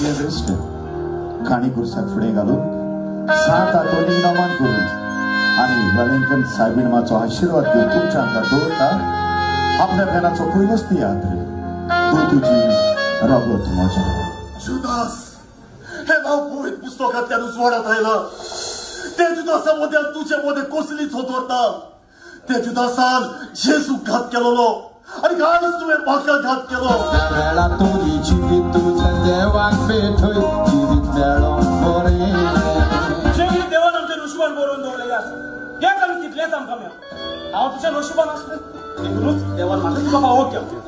तुगे बेश्ट काणी कुर्साक फुडें घालून 7 आतोलीक नमन करून आनी वेलिंग्टन सायबीण माचो आशिर्वाद घेवन तुमच्या हांगा दवरता आपल्या फेनाचो पयलोच तियात्र तूं तुजी रगत म्हजें. जुदास हे नांव पवित्र पुस्तकांतल्यान उजवाडात आयला. ते जुदासा मदें तुजे मदें कसलीच दवरता. ते जुदासान जेजूक घात केलोलो आनी आयज तुवें म्हाका घात केलो. वेळा तुजी जिवीत तुज्या देवाक भेटय जिवीत मेळोंक बरें. जेवी देवान आमच्या नशिबान बरोवन दवरलेलें आसा तेंच आमी तितलेंच आमकां मेळ्ळां. हांव तुज्या नशिबान आसलें देखूनच देवान म्हाका तुका फावो केलो.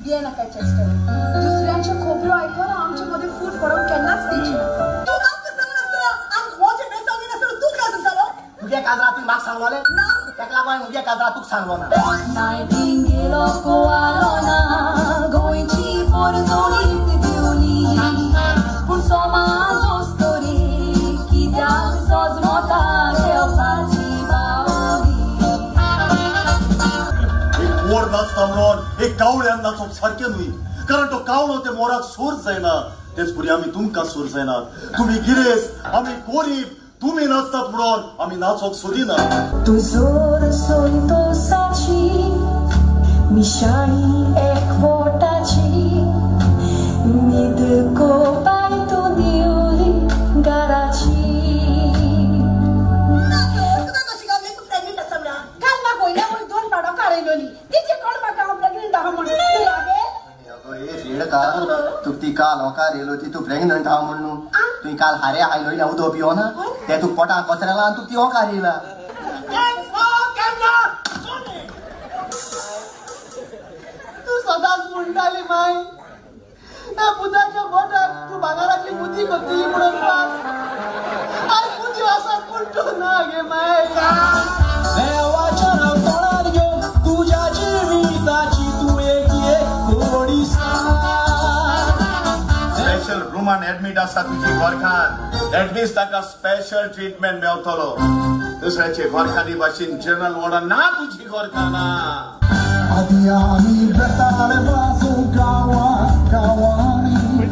बिये नाका चेस्टर, दुसऱ्यांच्यो खबरो आयकून आमचे मदें फूट पडोवंक केन्नाच दिवची ना. तूं आमकां सांगनासतना आमकां म्हजें बेसांव दिनासतना तूं काजर जालो? मुगे काजरा तुवें म्हाका सांगलोलें ना, ताका लागून हांवें मुगे काजरा तुका सांगलो ना. नायटिंगेलो कुवालो ना गोंयची पोरजोणीत दिवली पूण समाज तरी कित्याक सजमता घेवपाची बावली. एक मोर नाचता म्हणून एक कावळ्यान नाचप सारकें न्हय, कारण तो कावळो ते मोराक सूर जायना. तेच परी आमी तुमकां सूर जायनात. तुमी गिरेस्त आमी गोरीब, तुमी नाचतात म्हणून आमी नाचोंक सोदिना. तूं जोर संतोसाची मिशाणी एकवटाची न्हीद कोपाय तूं दिवली घराची. ना तुका कशी गावली तूं प्रेग्नंट आसा म्हणून? काल म्हाका वयल्या वयर 2 पाडो कारयलोली तिची कोण म्हाका हांव प्रेग्नंट आहा म्हणून. अगो ए रेडका, तुका ती काल होकार येयलो ती तूं प्रेग्नंट आहा म्हण न्हू. तुवें काल हारे आयलो इल्लें उदक पिवना तें तुका पोटाक कचरेला आनी तुका ती होकार येयला. तूं सदांच म्हणटाली माय ह्या पुताच्या बोटाक तूं भांगराची मुदी करतली म्हणून. आयज मुदी आसा पूण तूं ना गे माय. देवाच्या नांव तोंडार घेवन तुज्या जिविताची तूं एक एक गोडी सांग. स्पेशल रुमान एडमीट आसा तुजी गोरखान, एटलीस्ट ताका स्पेशल ट्रिटमेंट मेवतलो. दुसऱ्याचे गोरखानी भाशेन जनरल वॉर्डान ना तुजी गोरखाना. आदी आमी वेताले वाजू गांवा गांवांनी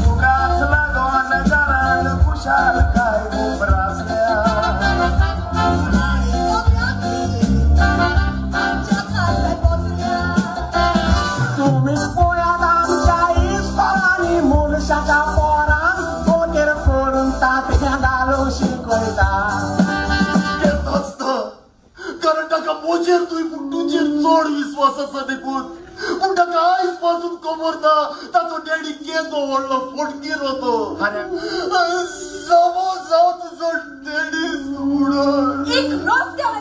तुकाच लागोन घरान खुशालकाय उप्रासल्या. तुमी पळयात आमच्या इस्कोलांनी मनशाच्या पोरांक बोटेर करून तांतयां घालूंक शिकयता. केन्नाच ना, कारण ताका म्हजेर न्हय पूण तुजेर चड विस्वास आसा देखून. पूण ताका आयज पासून खबर ना ताचो डॅडी केदो व्हडलो फोटगीर तो. जावो जाव तुजो डॅडी म्हणून. एक रस्त्यार